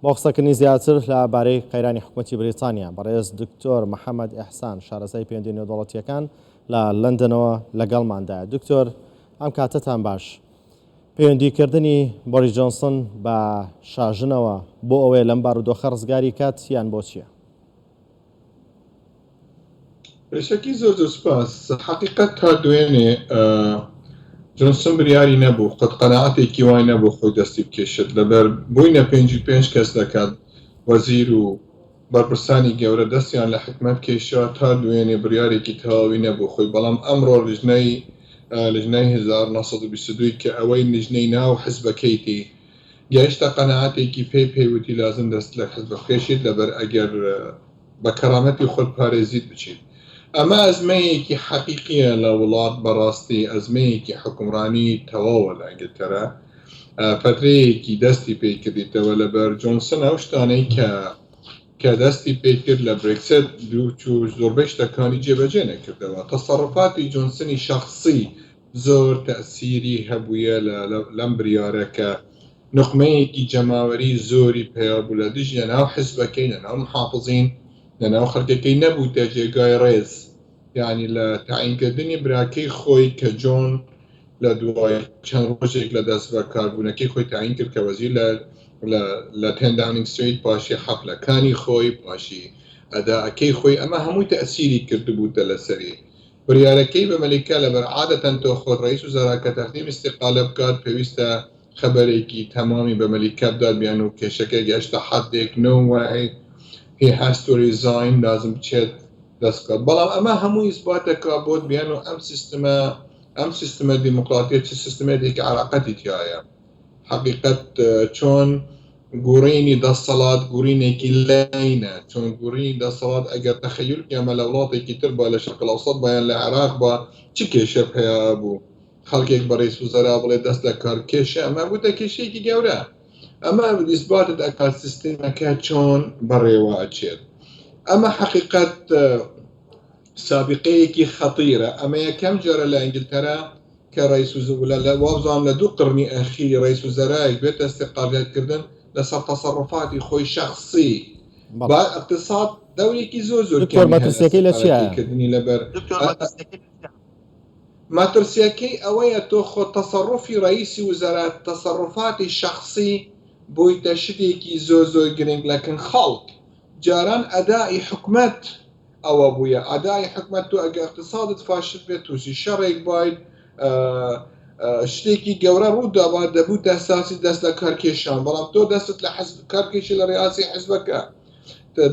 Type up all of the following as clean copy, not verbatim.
بۆ قسەکردنی زیاتر لە بارەی قەیرانی حکومەتی بریتانیا، بەڕێز دکتۆر محەمەد ئیحسان، شارەزای پەیوەندییە نێودەوڵەتییەکان لە لەندەنەوە لەگەڵماندایە. دکتۆر ئەم کاتەتان باش. پەیوەندیکردنی بۆریس جۆنسن بە شاژنەوە بۆ ئەوەیە لەم بارودۆخە ڕزگاری کات یان بۆ چییە؟ پێشەکی زۆر زۆر سوپاس. حەقیقەت تا دوێنێ جۆنسن بریاری نەبوو قەت قەناعەتێکی وای نەبوو خۆی دەستی بکێشێت لەبەر بووینە 55 کەس دەکات وەزیر و بەرپرسانی گەورە دەستیان لە حکومەت کێشا تا دوێنێ بریارێکی تەواوی نەبوو خۆی بەڵام ئەمڕۆ لجنەی لجنەی 1922 کە ئەوەی لجنەی ناو حزبەکەیتی گەیشتە قەناعەتێکی پێی پێی وتی لازم دەست لە حزب بکێشیت لەبەر ئەگەر بە کەرامەتی خۆت پارێزیت بچیت. ئەمە ئەزمەیەکی حەقیقیە لە وڵات بەڕاستی ئەزمەیەکی حوکمڕانی تەواوە لە ئینگلتەرا فەترەیەکی دەستی پێی کردیتەوە لەبەر جۆنسن ئەو شتانەی کە کە دەستی پێی کرد لە برێکست دوو چوو زۆربەی شتەکانی جێبەجێ نەکردەوە تەسەڕوفاتی جۆنسنی شەخسی زۆر تەئسیری هەبوویە لە لەم بریارە کە نوخمەیەکی جەماوەری زۆری پەیا بوو لە دژی لە ناو حزبەکەی لە ناو محافزین لە ناو خەلکەکەی نەبووتە جێگای ڕێز یانی لە تەعین کردنی براکەی خۆی کە جۆن لە دوای چەند ڕۆژێک لە دەست بەکار بوونەکەی خۆی تەعین کرد کە وەزیر لە لە لە تێن داونینگ ستریت پاشی حەفلەکانی خۆی پاشی ئەدائەکەی خۆی ئەمە هەمووی تەئسیری کردبووتە لەسەری بریارەکەی بە مەلیکە لەبەر عادەتەن تۆ خۆت رئیس وزرا کە تەقدیم استقالە بکات پێویستە خەبەرێکی تەمامی بە مەلیکە بدات بیانو کێشەکە گەشتە حەدێک no way he has to resign لازم بچێت دەست بکات بەڵام ئەمە هەموو ئیسباتەکە بۆت بیانو ئەم سیستمە ئەم سیستمە دیموکراتیە چ سیستمێتێکی عراقەتی تایە حەقیقەت چۆن گوڕینی دەسەڵات گوڕینێکی لەینە، چۆن گوڕینی دەسەڵات ئەگەر تەخەیول کەی ئەمە لە وڵاتێکی تر با لە شەرق الاوسط با یان لە عێراق با چ کێشە پەیا ئەبوو خەڵکێک بە رئیس وزەرا بڵێ دەست لە کار بکێشە ئەمە بووتە کێشەیەکی گەورە ئەمە ئیسباتت ئەکات سیستمەکە چۆن بەڕێوە ئەچێت ئەمە حەقیقەت سابقەیەکی خەتیرە ئەمە یەکەم جارە لە ئینگلتەرا کە رئیس وزراء لە وابزانم لە دوو قرنی ئەخیری رئیس وزرایەک بێتە استقالیت کردن لەسەر تەسەڕوفاتی خۆی شەخسی بەڵێ. با اقتصاد دەورێکی زۆر زۆر دکتۆر کەمی هەیە لە مەترسیەکەی لە استقالەتی چیایە؟ کردنی لەبەر مەترسیەکەی ئەوەیە تۆ خۆ تەسەڕوفی رئیسی وزرا تەسەڕوفاتی شەخسی بۆیتە شتێکی زۆر زۆر گرنگ لەکن خەڵک جاران ئەدائی حکومەت ئەوە بوویە ئەدای حکومەت تۆ ئەگەر اقتصادت فاشل بێت تووشی شەڕێک بایت شتێکی گەورە ڕوودابا دەبوو تەساسی دەست لە کار کێشان بەڵام تۆ دەستت لە حزب کار کێشی لە ڕیاسی حزبەکە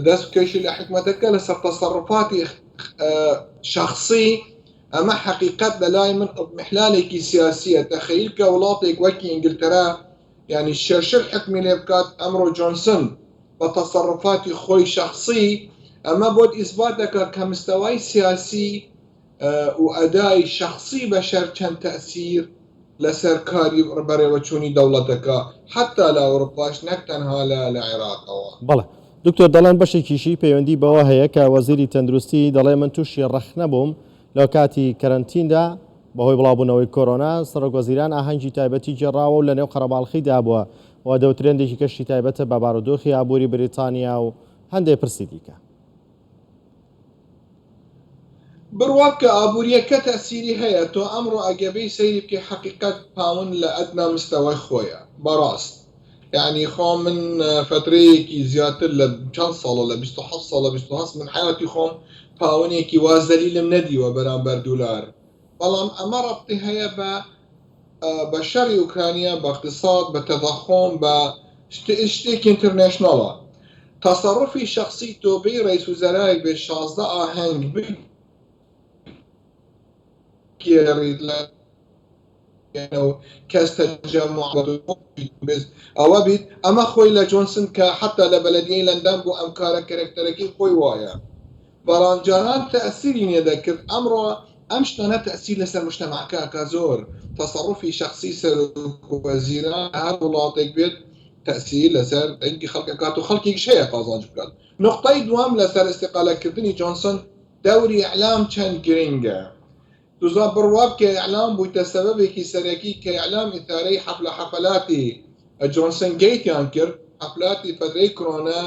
دەست بکێشی لە حکومەتەکە لەسەر تەسەڕفاتی شخصی ئەمە حەقیقەت لەلای من اضمحلالێکی سیاسیە تەخەیل کە وڵاتێک وەکی ئینگلتەرا یانی شێرشر حوکمی لێ بکات ئەمڕۆ جۆنسن بە تەسەڕوفاتی خۆی شەخسی ئەمە بۆت ئیسبات دەکات کە مستەوای سیاسی و ئەدای شەخسی بەشەر چەند تەئسیر لەسەر کاری بەڕێوەچوونی دەوڵەتەکە حەتا لە ئەوروپاش نەک تەنها لە لە عێراقەوە. بەڵێ دکتۆر دەڵێن بەشێکیشی پەیوەندی بەوە هەیە کە وەزیری تەندروستی دەڵێ من تووشی ڕەخنە بووم لە کاتی کەرەنتیندا بەهۆی بڵاوبوونەوەی کۆرۆنا، سەرۆکوەزیران ئاهەنگی تایبەتی گێڕاوە و لەنێو قەرەباڵخیدا بووە و دەوترێ هەندێکی کەشی تایبەتە بە بارودۆخی ئابووری بریتانیا و هەندێ پرسی دیکە. بڕوا بکە ئابوورییەکە تەئسیری هەیە، تۆ ئەمڕۆ ئەگە بێی سەیری بکەی حەقیقەت پاون لە ئەدنا مستەوای خۆیە بەڕاست یانی خۆ من فەترەیەکی زیاتر لە چەند ساڵە لە 27 ساڵە 28 من حەیاتی خۆم پاونێکی وا زەلیلم نەدیوە بەرامبەر دولار بەڵام ئەمە ڕەبتی هەیە بە بە شەڕی ئۆکرانیا بە اقتصاد بە تضخم بە شتێکی international ە تەسەڕوفی شەخسی تۆ بێی ڕئیس وزەرایەک بێ 16 ئاهەنگ بگێڕیت لە کەس تەجەموع ئەوە بیت ئەمە خۆی لە جۆنسن کە حتا لە بەلەدیەی لەندەن بوو ئەم کارە کەرەکتەرەکەی خۆی وایە بەڵام جاران تەئسیری نەدەکرد ئەمڕۆ ئەم شتانە تەئسیر لەسەر مجتەمعەکە ئەکا زۆر تەسەڕوفی شەخسی سەرۆک وەزیران هەر وڵاتێک بێت تەئسیر لەسەر دەنگی خەڵک ئەکات و خەڵکێکیش هەیە قازانج بکات نوقتەی دووەم لەسەر ئیستیقالەکردنی جۆنسن دەوری ئیعلام چەند گرنگە دوزا بڕوا بکە ئیعلام بوویتە سەبەبێکی سەرەکی کە ئیعلام ئیثارەی حەفلە حەفەلاتی جۆنسن گەیتیان کرد. حەفلاتی فەترەی کرۆنا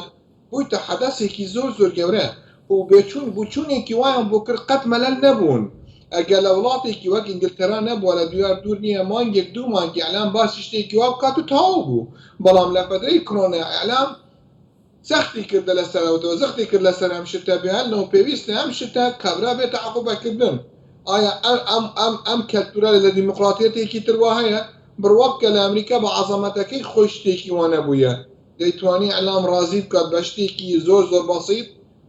بوویتە حەدەسێکی زۆر زۆر گەورە و بێچوون بوچوونێکی وایان بۆ کرد قەت مەلەل نەبوون. ئەگەر لە وڵاتێکی وەک ئینگلتەرا نەبووە لە دویار دوور نییە مانگێک دوو مانگ ئیعلام باسی شتێکی وا بکات و تەواو بوو. بەڵام لە فەترەی کرۆنا ئیعلام زەختی کردە لەسەرەوتەوە زەختی کرد لەسەر ئەم شتە بێهەلنەوە پێویستە ئەم شتە کابرا بێتە عقوبەکردن. ئایا ئەم ئەم ئەم کەلتورە لە دیموقراتیەتێکی تر وا هەیە؟ بڕوا بکە لە ئەمریکا بە عەزەمەتەکەی خۆی شتێکی وا نەبوویە. دەیتوانی ئیعلام ڕازی بکات بە شتێکی زۆر زۆر بەسیت،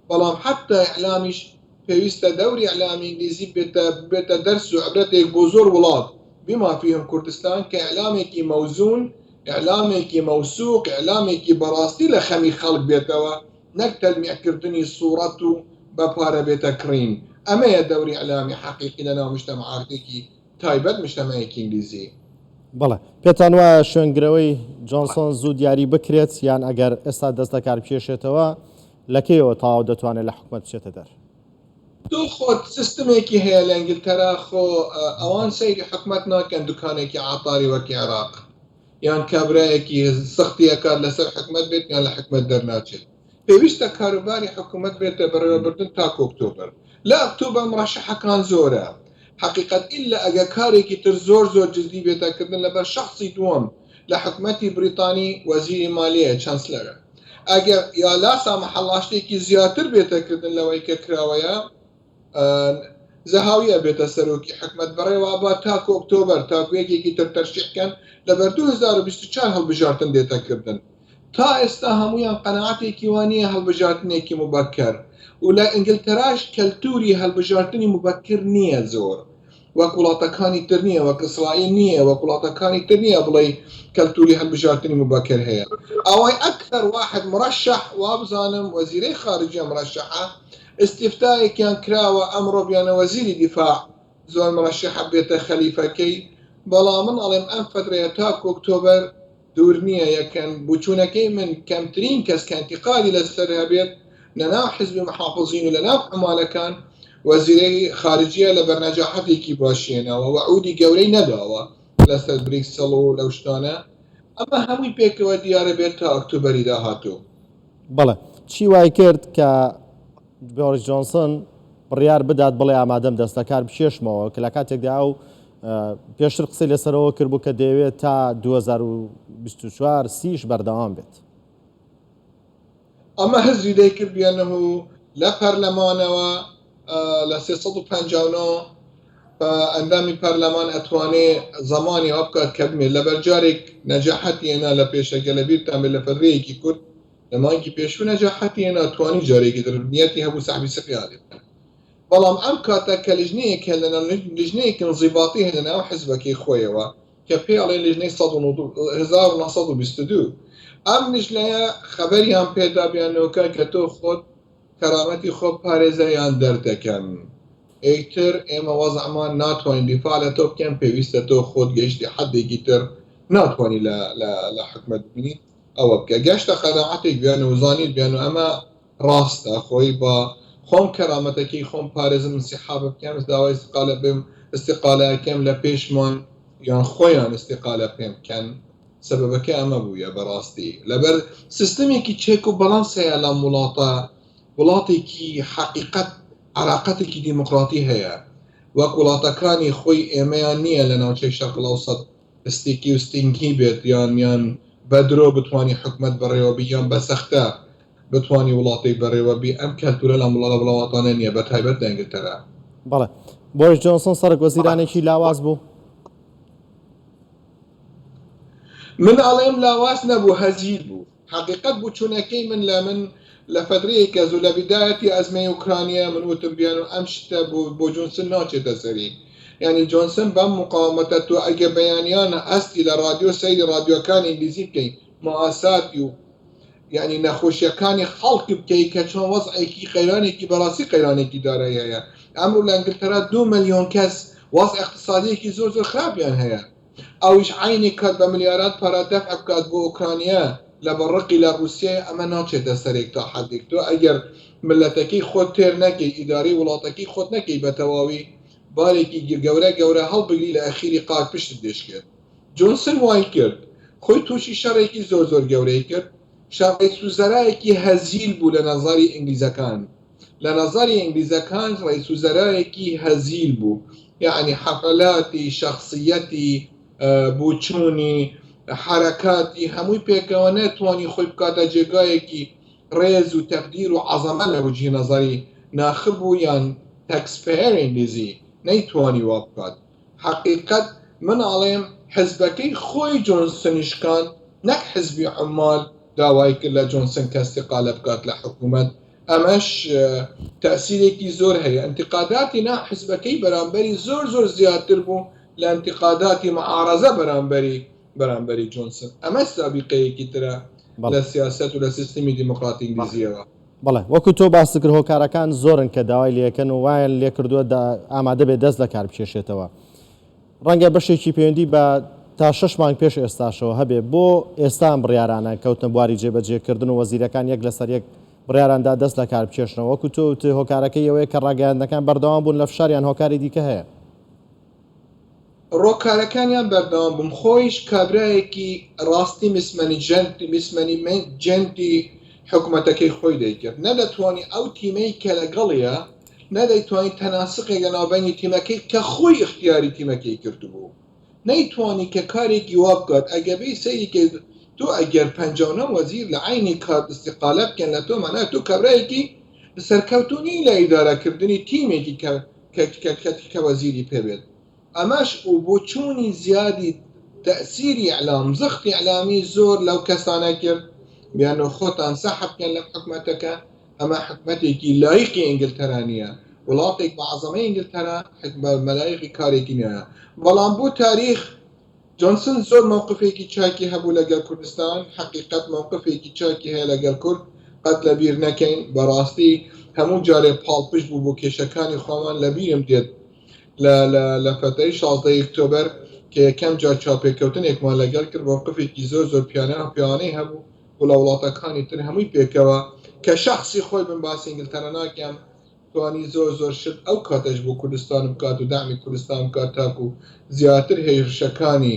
بەڵام حەتتا ئیعلامیش پێویستە دەوری ئیعلامی ئینگلیزی بێتە ببێتە دەرس و عبرەتێک بۆ زۆر وڵات بما فیهم کوردستان کە ئیعلامێکی مەوزون، ئیعلامێکی مەوسوق، ئیعلامێکی بەڕاستی لە خەمی خەڵک بێتەوە نەک تەلمیع کردنی سوڕەت و بە پارە بێتە کڕین. ئەمەیە دەوری ئیعلامی حەقیقی لەناو مجتەمعاتێکی تایبەت مجتەمعێکی ئینگلیزی. بەڵێ. پێتان وایە شوێنگرەوەی جۆنسۆن زوو دیاری بکرێت یان ئەگەر ئێستا دەست لەکار بکێشێتەوە لە کەیەوە تەواو دەتوانێت لە حکومەت بچێتە دەر؟ تۆ خۆت سیستمێکی هەیە لە ئینگلتەرا خۆ ئەوان سەیری حکومەت ناکەن دوکانێکی عەتاری وەکی عێراق یان کابرایەکی سەختی ئەکات لەسەر حکومەت بێت یان لە حکومەت دەرناچێت پێویستە کاروباری حکومەت بێتە بەڕێوەبردن تاکو ئۆکتۆبەر لە ئۆکتۆبەر مڕەشەحەکان زۆرە حەقیقەت ئیلا ئەگەر کارێکی تر زۆر زۆر جدی بێتە کردن لەبەر شەخسی دووەم لە حکومەتی بریتانی وەزیری مالیەیە چانسلەرە ئەگەر یا لا سامحەڵا شتێکی زیاتر بێتە کردن لەوەی کە کراوەیە زەهاوی ئەبێتە سەرۆکی حکومەت بەڕێوە ئەبات تاکو ئۆکتۆبەر تاکو یەکێکی تر تەرشیح کەن لەبەر 2024 هەڵبژارتن دێتە کردن تا ئێستا هەموویان قەناعەتێکی وا نییە هەڵبژارتنێکی موبەکەر و لە ئینگلتەراش کەلتوری هەڵبژارتنی موبەکر نییە زۆر وەک وڵاتەکانی تر نییە وەک ئیسرائیل نییە وەک وڵاتەکانی تر نییە بڵێی کەلتوری هەڵبژارتنی موبەکر هەیە ئەوەی ئەکثەر واحد مرشح وابزانم وەزیرەی خارجیە مرشحە ئیستیفتایەکیان کراوە ئەمڕۆ بیانە وەزیری دیفاع زۆر مرشحە بێتە خەلیفەکەی بەڵام من ئەڵێم ئەم فەترەیە تاکو ئۆکتۆبەر دوور نییە یەکەم بوچوونەکەی من کەمترین کەس کە ئینتیقادی لەسەر هەبێت لەناو حزبی محافزین و لەناو عومالەکان وەزیرەی خارجیە لەبەر نەجاحەتێکی باشی هێناوە وعودی گەورەی نەداوە لەسەر بریکسڵ و لەو شتانە ئەمە هەمووی پێکەوە دیارە بێت تا ئۆکتۆبەری داهاتوو. بەڵێ چی وای کرد کە بۆریس جۆنسن بڕیار بدات بڵێ ئامادەم دەست لەکار بکێشمەوە کە لە کاتێکدا ئەو پێشتر قسەی لەسەرەوە کردبوو کە دەیەوێت تا 2024 سیش بەردەوام بێت. ئەمە هزری دەیکرد بێنه لە پەرلەمانەوە لە 359 ئەندامی پەرلەمان ئەتوانێ زەمانی ئەوە بکات کە بمێت لەبەر جارێک نەجاحەتی هێنا لە پێشەکە لە بیرتان بێت لە فەترەیەکی کورت لە مانگی پێشوو نەجاحەتی هێنا توانی جارێکی تر نیەتی هەبوو سەحبی سقیان لێ بکات بەڵام ئەم کاتە کە لژنەیەک هەیە لەناو لژنەیەکی انضباطی هەیە لەناو حزبەکەی خۆیەوە کە پێی ئەڵێن لژنەی 1922 ئەم لژنەیە خەبەریان پێدا بیانەوەکە کە تۆ خۆت کەرامەتی خۆ پارێزە یان دەردەکەن ئیتر ئێمە وەزعمان ناتوانین دیفاع لە تۆ بکەین پێویستە تۆ خۆت گەیشتی حەدێکی تر ناتوانی لە لە لە حکومەت ببینیت ئەوە بکە گەشتە قەناعەتێک بیان و زانیت بیان و ئەمە ڕاستە خۆی با خۆم کەرامەتەکەی خۆم پارێزم انسحاب بکەم داوای استقالە بم استقالە ئەکەم لە پێشمان یان خۆیان استقالە پێم بکەن سەبەبەکە ئەمە بوویە بەڕاستی لەبەر سیستمێکی چێک و بەڵانس هەیە لەم وڵاتە وڵاتێکی حەقیقەت عەراقەتێکی دیموکراتی هەیە وەک وڵاتەکانی خۆی ئێمەیان نییە لە ناوچەی شەرق الاوسط ستیکی و ستینکی بێت یان یان بە درۆ بتوانی حکومەت بەڕێوە بی یان بە سەختە بتوانی وڵاتێک بەڕێوە بی ئەم کەلتورە لەم وڵاتانە نییە بە تایبەت لە ئینگلتەرا. بەڵێ بۆریس جۆنسۆن سەرۆک وەزیرانێکی لاواز بوو. من ئەڵێم لاواز نەبوو هەزیل بوو حەقیقەت بوچونەکەی من لە من لە فەترەیەکە زوو لە بیدایەتی ئەزمەی ئۆکرانیا من وتم بیان و ئەم شتە بۆ بۆ جۆنسن ناچێتە سەری یانی جۆنسن بەم مقاومەتە تۆ ئەگە بەیانیان ئەستی لە ڕادیۆ سەیری ڕادیۆکانی ئینگلیزی بکەی مئاساتی و یانی نەخۆشیەکانی خەڵک بکەی کە چۆن وەزعێکی قەیرانێکی بەڕاستی قەیرانێکی دارایی هەیە ئەمڕۆ لە ئینگلتەرا دوو ملیۆن کەس وەزع اقتصادیەکی زۆر زۆر خراپیان هەیە ئەویش عەینی کات بە ملیارات پارە دەفع بکات بۆ ئۆکرانیا لە بە ڕقی لە ڕوسیای ئەمە ناچێتە سەرێک تا حەدێک تۆ ئەگەر ملەتەکەی خۆت تێر نەکەی ئیدارەی وڵاتەکەی خۆت نەکەی بە تەواوی بارێکی گەورە گەورە هەڵبگری لە ئەخیری قاک پشتت دێشکێت جۆنسن وای کرد خۆی توشی شەڕێکی زۆر زۆر گەورەی کرد. ڕەئیس وزەرایەکی هەزیل بوو لە نەزەری ئینگلیزەکان لە نەزەری ئینگلیزەکان ڕەئیس وزەرایەکی هەزیل بوو یەعنی حەفەلاتی شەخسیەتی بوچونی حەرەکاتی هەمووی پێکەوە نەتوانی خۆی بکاتە جێگایەکی ڕێز و تەقدیر و عەزەمە لە وجهی نەزەری ناخب و یان taxpayer ئینگلیزی نەیتوانی وا بکات حەقیقەت من ئەڵێم حزبەکەی خۆی جۆنسنی شکاند نەک حزبی عومال داوای کرد لە جۆنسن کە استقالە بکات لە حکومەت ئەمەش تەئسیرێکی زۆر هەیە ئینتقاداتی ناو حزبەکەی بەرامبەری زۆر زۆر زیاتر بوو لە ئینتقاداتی معارەزە بەرامبەری بەرامبەری جۆنسن ئەمەش سابیقەیەکی ترە لە سیاسەت و لە سیستمی دیموکراتی ئینگلیزیەوە. بەڵێ وەکو تۆ باست کرد هۆکارەکان زۆرن کە داوای لێکەن و وایان لێکردووە ئامادە بێت دەست لە کار بکێشێتەوە. ڕەنگە بەشێکی پەیوەندی بە تا شەش مانگ پێش ئێستاشەوە هەبێ بۆ ئێستا ئەم بڕیارانە کەوتنە بواری جێبەجێکردن و وەزیرەکان یەک لەسەر یەک بڕیاران دا دەست لە کار بکێشنەوە وەکو تۆ وتت هۆکارەکەی ئەوەیە کە ڕاگەیاندنەکان بەردەوام بوون لە فشار یان هۆکاری دیکە هەیە؟ ڕۆکارەکانیان بەردەوام بووم خۆیش کابرایەکی ڕاستی mismanagement ی حکومەتەکەی خۆی دەیکرد نەدەتوانی ئەو تیمەی کە لەگەڵیە نەدەیتوانی تەناسقێک لە ناوبەینی تیمەکەی کە خۆی ئیختیاری تیمەکەی کردبوو نەیتوانی کە کارێکی وا بکات ئەگەر بێی سەیری کەی تۆ ئەگەر 59 وەزیر لە عەینی کات ئیستیقالە بکەن لە تۆ مانای تۆ کابرایەکی سەرکەوتوو نی لە ئیدارەکردنی تیمێکی کە کە کە کە کە وەزیری پێ بێت ئەمەش و بۆچوونی زیادی تەئسیری ئیعلام زەختی ئیعلامی زۆر لەو کەسانە کرد بیانۆ خۆتان سەحب بکەن لەم حکومەتەکە ئەمە حکومەتێکی لایقی ئینگلتەرا نییە وڵاتێک بە عەزەمەی ئینگلتەرا مەلایقی کارێکی نییە بەڵام بۆ تاریخ جۆنسن زۆر مەوقفێکی چاکی هەبوو لەگەل کوردستان، حەقیقەت مەوقفێکی چاکی هەیە لەگەل کورد، قەت لەبیر نەکەین، بەڕاستی هەموو جارێ پاڵپشت بوو بۆ کێشەکانی خۆمان، لەبیرم دێت لە لە لە فەترەی 16 ی ئۆکتۆبەر کە یەکەم جار چاوپێکەوتنێکمان لەگەڵ کرد مەوقفێکی زۆر زۆر پیانە پیاوانەی هەبوو و لە وڵاتەکانی تر هەمووی پێکەوە کە شەخسی خۆی بم باسی ئینگلتەرا ناکەم توانی زۆر زۆر شت ئەو کاتەش بۆ کوردستان بکات و دەعمی کوردستان بکات تاکو زیاتر هێرشەکانی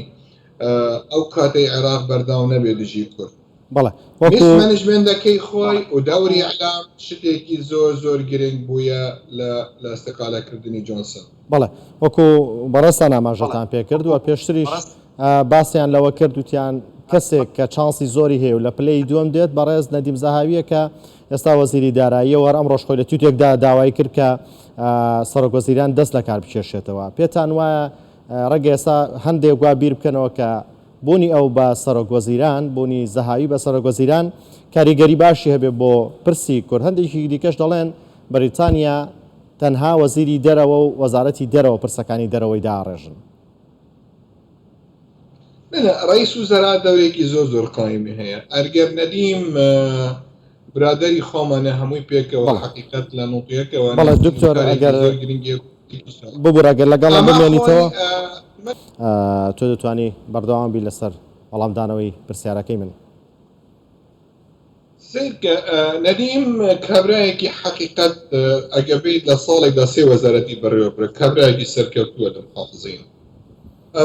ئەو کاتەی عێراق بەرداو نەبێ دژی کورد. بەڵێ وەکو. mismanagement ەکەی خۆی و دەوری ئیعلام شتێکی زۆر زۆر گرنگ بوویە لە لە ئیستقالە کردنی جۆنسن. بەڵێ وەکو بەڕێزتان ئاماژەتان پێکرد و پێشتریش باسیان لەوە کرد وتیان کەسێک کە چانسی زۆری هەیە و لە پلەی دووەم دێت بەڕێز نەدیم زەهاویە کە ئێستا وەزیری داراییە و هەر ئەمڕۆش خۆی لە تویتێکدا داوای کرد کە سەرۆک وەزیران دەست لە کار بکێشێتەوە پێتان وایە ڕەنگە ئێستا هەندێک وا بیر بکەنەوە کە بوونی ئەو بە سەرۆک وەزیران بوونی زەهاوی بە سەرۆک وەزیران کاریگەری باشی هەبێ بۆ پرسی کورد هەندێکی دیکەش دەڵێن بەریتانیا تەنها وەزیری دەرەوە و وەزارەتی دەرەوە پرسەکانی دەرەوەی داڕێژن. نا ڕئیس وزەرا دەورێکی زۆر زۆر قایمی هەیە ئەرگەر نەدیم برادری خۆمانە هەمووی پێکەوە حقیقت لە نوتیەکەوە بەڵێ دکتۆر ئەگەر ببورە گەر لەگەڵم بمێنیتەوە تۆ دەتوانی بەردەوام بی لەسەر وەڵامدانەوەی پرسیارەکەی من. سەیرکە نەدیم کابرایەکی حەقیقەت ئەگە بێیت لە ساڵێکدا سێ وەزارەتی بەڕێوە برد کابرایەکی سەرکەوتووە لە محافزین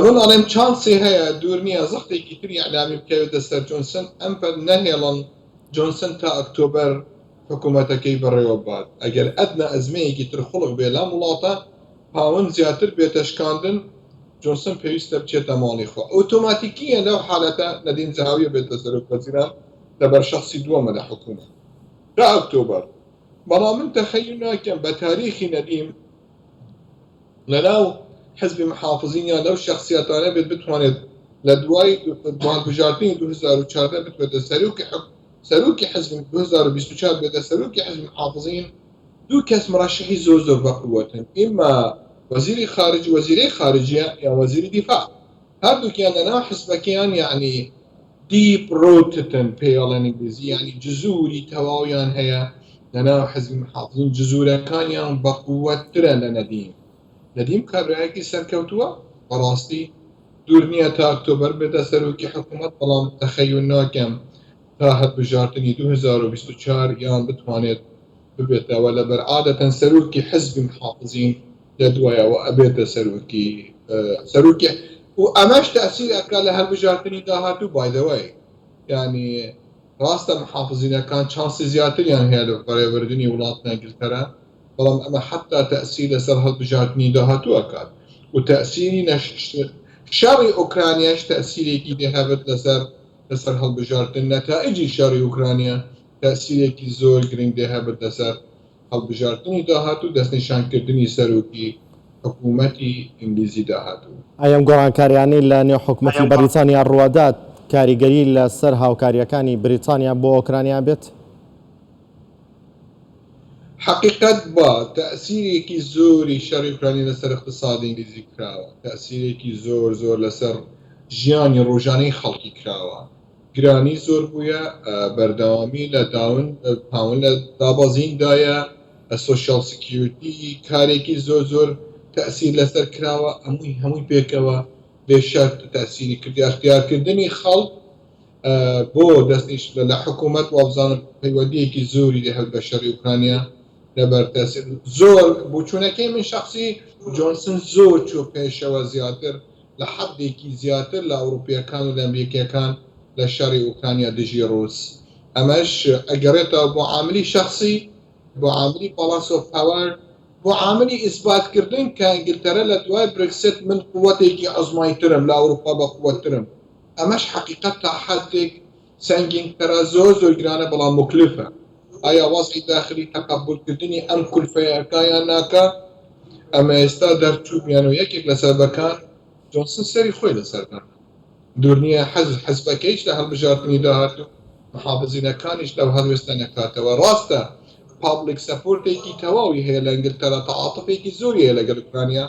من ئەڵێم چانسی هەیە دوور نییە زەختێکی تری ئیعلامی بکەوێتە سەر جۆنسن ئەم پەر نەهێڵن جۆنسن تا ئۆکتۆبەر حکوومەتەکەی بەڕێوە بات ئەگەر ئەدنا ئەزمەیەکی تر خوڵق بێ لەم وڵاتە پاوەند زیاتر بێتە شکاندن جۆنسن پێویستە بچێتە ماڵی خۆ ئۆتۆماتیکیە لەو حالەتە نەدیم زەهاویە بێتە سەرۆک وەزیران لەبەر شەخسی دووەمە لە حکوومەت تا ئۆکتۆبەر بەڵام من تەخەیول ناکەم بە تاریخی نەدیم لەناو حزبی محافزین یان لەو شخصیاتانە بێت بتوانێت لە دوای هەڵبژاردنی 2014 بتوێتە سەرۆکی سەرۆکی حزب 2024 بێتە سەرۆکی حزب محافزین دوو کەس مرشحی زۆر زۆر بەقوەتن ئیمما وەزیری خارج وەزیرەی خارجیە یان وەزیری دیفاع هەردووکیان لەناو حزبەکەیان یعنی deep rooted ن پێی ئەڵێن ئینگلیزی یعنی جزوری تەواویان هەیە لەناو حزبی محافظین جزورەکانیان بەقوەتترە لە نەدیم نەدیم کابرایەکی سەرکەوتووە بەڕاستی دوور نییە تا ئۆکتۆبەر بێتە سەرۆکی حکوومەت بەڵام تەخەیول ناکەم تا هەڵبژاردنی 2024 یان بتوانێت ببێتەوە لەبەر عادەتەن سەرۆکی حزبی محافزین لە دوایەوە ئەبێتە سەرۆکی سەرۆکی و ئەمەش تەئسیر ئەکا لە هەڵبژاردنی داهاتوو by the way یانی. ڕاستە محافزینەکان چانسی زیاتریان هەیە لە بەڕێوەبردنی وڵات لە ئینگلتەرا، بەڵام ئەمە حەتتا تەئسیر لەسەر هەڵبژاردنی داهاتوو ئەکات و تەئسیری شەڕی ئۆکرانیاش تەئسیرێکی دێ هەبێت لەسەر لەسەر هەڵبژاردن، نەتائیجی شەڕی ئۆکرانیا تەئسیرێکی زۆر گرنگ دێ هەبێت لەسەر هەڵبژاردنی داهاتوو دەستنیشانکردنی سەرۆکی حکوومەتی ئینگلیزی داهاتوو. ئایا ئەم گۆڕانکاریانەی لە نێو حکومەتی بەریتانیا ڕووەدات کاریگەری لە سەر هاوکارییەکانی بریتانیا بۆ ئۆکرانیا بێت؟ حەقیقەت با تەئسیرێکی زۆری شەڕی ئۆکرانیا لەسەر ئیقتسادی ئینگلیزی کراوە، تەئسیرێکی زۆر زۆر لەسەر ژیانی ڕۆژانەی خەڵکی کراوە. گرانی زۆر بوویە، بەردەوامی لە داون پاون لە دابەزین دایە، social security کارێکی زۆر زۆر تەئسیر لەسەر کراوە، هەمووی هەمووی پێکەوە بێ شەرت تەئسیری کردی ئەختیارکردنی خەڵک بۆ دەستنیش لە حکوومەت وابزانم پەیوەندیەکی زۆری دێ هەبێت بە شەڕی ئۆکرانیا لەبەر تەئسیر زۆر بۆچوونەکەی من شەخسی جۆنسن زۆر چوو پێشەوە زیاتر لە حەدێکی زیاتر لە ئەوروپییەکان و لە ئەمریکییەکان لە شەڕی ئۆکرانیا دژی ڕووس. ئەمەش ئەگەڕێتەوە بۆ عاملی شەخسی، بۆ عاملی balance of power، بۆ عاملی ئیسبات کردن کە ئینگلتەرە لە دوای برێکسێت من قوەتێکی عوزمای ترم، لە ئەوروپا بە قوەتترم. ئەمەش حەقیقەت تا حەدێک سەنگین ترە، زۆر زۆر گرانە بەڵام موکلفە. ئایا وەزعی داخلی تەقەبول کردنی ئەم کولفەیە ئەکا یان ناکا؟ ئەمە ئێستا دەرچوو بیان و یەکێک لە سەبەکان جۆنسن سەری خۆی لەسەر دانا. دوور نییە حزب حزبەکەیش لە هەڵبژاردنی داهاتوو محافزینەکانیش لەو هەڵوێستە نەکاتەوە. ڕاستە public support ێکی تەواوی هەیە لە ئینگلتەرا، تەعاتوفێکی زۆری هەیە لەگەڵ ئۆکرانیا،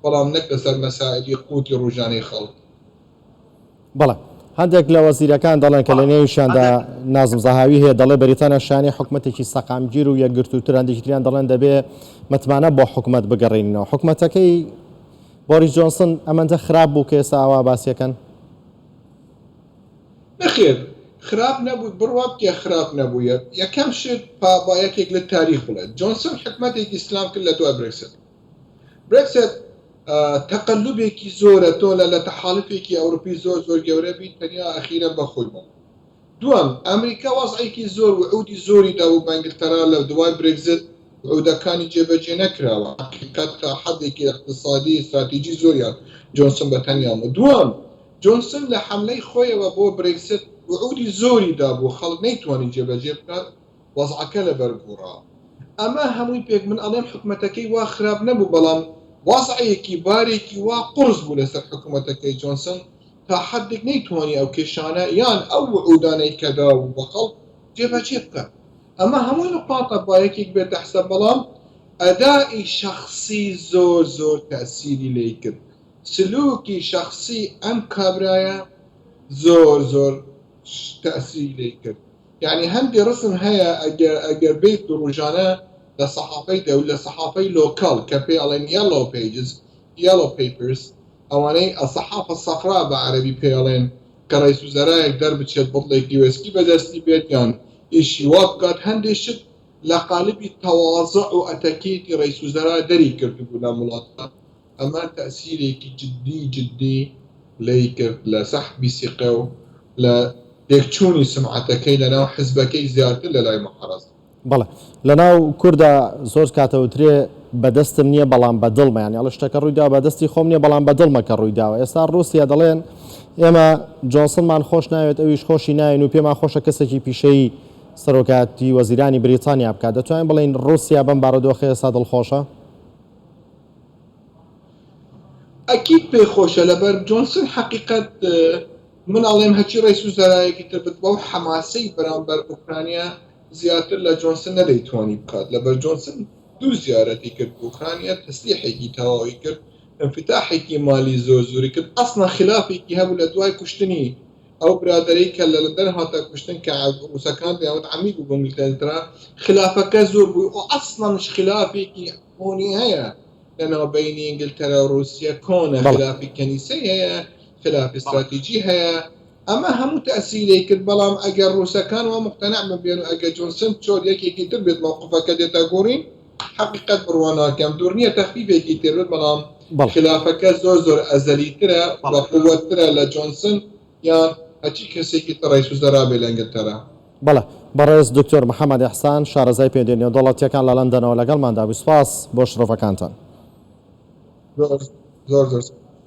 بەڵام نەک لەسەر مەسائیلی قوتی ڕۆژانەی خەڵک. بەڵێ. هەندێک لە وەزیرەکان دەڵێن کە لە نێویشیاندا نازم زەهاوی هەیە دەڵێ بەریتانیا شایانی حکومەتێکی سەقامگیر و یەکگرتووتر، هەندێکی تریان دەڵێن دەبێ متمانە بۆ حکومەت بگەڕێنینەوە. حکومەتەکەی بۆریس جۆنسن ئەمەندە خراپ بوو کە ئێستا ئاوا باسیەکەن؟ نەخێر خراپ نەبوو، بڕوا بکە خراپ نەبوویە. یەکەم شت با با یەکێک لە تاریخ بڵێت. جۆنسن حکومەتێکی ئیسلام کرد لە دوای برێکست. برێکست تەقەلوبێکی زۆرە تۆ لە لە تەحالفێکی ئەوروپی زۆر زۆر گەورە بیت تەنیا ئەخیرەن بە خۆی بوو. دووەم، ئەمریکا وەزعێکی زۆر وعودی زۆری دابوو بە ئینگلتەرا لە دوای برێکزت وعودەکانی جێبەجێ نەکراوە حەقیقەت تا حەدێکی ئیقتسادی ئیستراتیجی زۆریان جۆنسن بە تەنیا بوو. دووەم، جۆنسن لە حەملەی خۆیەوە بۆ برێکزت وعودی زۆری دابوو خەڵک نەیتوانی جێبەجێ بکات وەزعەکە لەبەر گوڕا. ئەمە هەمووی پێک من ئەڵێم حکومەتەکەی وا خراپ نەبوو بەڵام وەزعێکی بارێکی وا قوڕس بوو لەسەر حکومەتەکەی جۆنسن تا حەدێک نەیتوانی ئەو کێشانە یان ئەو وعودانەی کە دابوو بە خەڵک جێبەجێ بکات. ئەمە هەمووی نوقاتە با یەکێک بێتە حساب بەڵام ئەدائی شەخسی زۆر زۆر تەئسیری لێی کرد. سلوکی شەخسی ئەم کابرایە زۆر زۆر تەئسیری لێی کرد. یانی هەندێ ڕسم هەیە ئەگەر ئەگەر بێیت و ڕوژانە لە سەحافەی دەو لە سەحافەی local کە پێی ئەڵێن yellow pages yellow papers ئەوانەی الصحافە الصفراء بە عەرەبی پێی ئەڵێن کە ڕەیس وزەرایەک دەربچێت بتڵێکی وێسکی بەدەستی بێت یان ئیشی وا بکات هەندێ شت لە قالبی تەوازع و ئەتەکێتی ڕەیس وزەرا دەری کردبوو لەم وڵاتە ئەمە تەئسیرێکی جدی جدی لێی کرد لە سەحبی سیقە و لە تێکچوونی سومعەتەکەی لە ناو حزبەکەی زیاتر لە لای موعارەزە. بەڵێ لەناو کوردا زۆر کات ئەوترێ بەدەستم نییە بەڵام بە دڵمە یانی ئەڵێ شتەکە ڕوویداوە بە دەستی خۆم نییە بەڵام بە دڵمە کە ڕوویداوە ئێستا ڕووسیا دەڵێن ئێمە جۆنسنمان خۆش ناوێت ئەویش خۆشی ناوێن و پێمان خۆشە کەسێکی پیشەیی سەرۆکایەتی وەزیرانی بریتانیا بکات دەتوانین بڵێین ڕووسیا بەم بارودۆخە ئێستا دڵخۆشە؟ ئەکید پێی خۆشە لەبەر جۆنسن حەقیقەت من ئەڵێم هەرچی ڕەیس وزەرایەکی تر بێت بەو حەماسەی بەرامبەر ئۆکرانیا زیاتر لە جۆنسن نەدەیتوانی بکات لەبەر جۆنسن دوو زیارەتی کرد بۆ ئۆکرانیا تەسلیحێکی تەواوی کرد انفتاحێکی مالی زۆر زۆری کرد ئەسڵەن خلافێکی هەبوو لە دوای کوشتنی ئەو برادەرەی کە لە لەندەن هاتە کوشتن کە ڕووسەکان دەیانوت عەمیل بوو بۆ ئینگلتەرا خلافەکە زۆر بوو و ئەسڵەنش خلافێکی کۆنی هەیە لە ناوبەینی ئینگلتەرا و ڕووسیە کۆنە خلافی کەنیسەی هەیە خلافی استراتیجی هەیە ئەمە هەموو تەئسیری کرد بەڵام ئەگەر ڕووسەکان وا مقتنع ببێن و ئەگەر جۆنسن چۆر یەکێکی تر بێت مەوقفەکە دێتە گۆڕین حەقیقەت بڕوا ناکەم دوور نییە تەخفیفێکی تر بێت بەڵام خلافەکە زۆر زۆر ئەزەلیترە و قوەتترە لە جۆنسن یان هەرچی کەسێکی تر ڕەیس وزەرا بێ لە ئینگلتەرا. بەڵێ بەڕێز دکتۆر محەمەد ئیحسان شارەزای پەیوەندییە نێودەوڵەتییەکان لە لەندەنەوە لەگەڵماندا بووی سوپاس بۆ شرۆڤەکانتان. زۆر زۆر زۆر.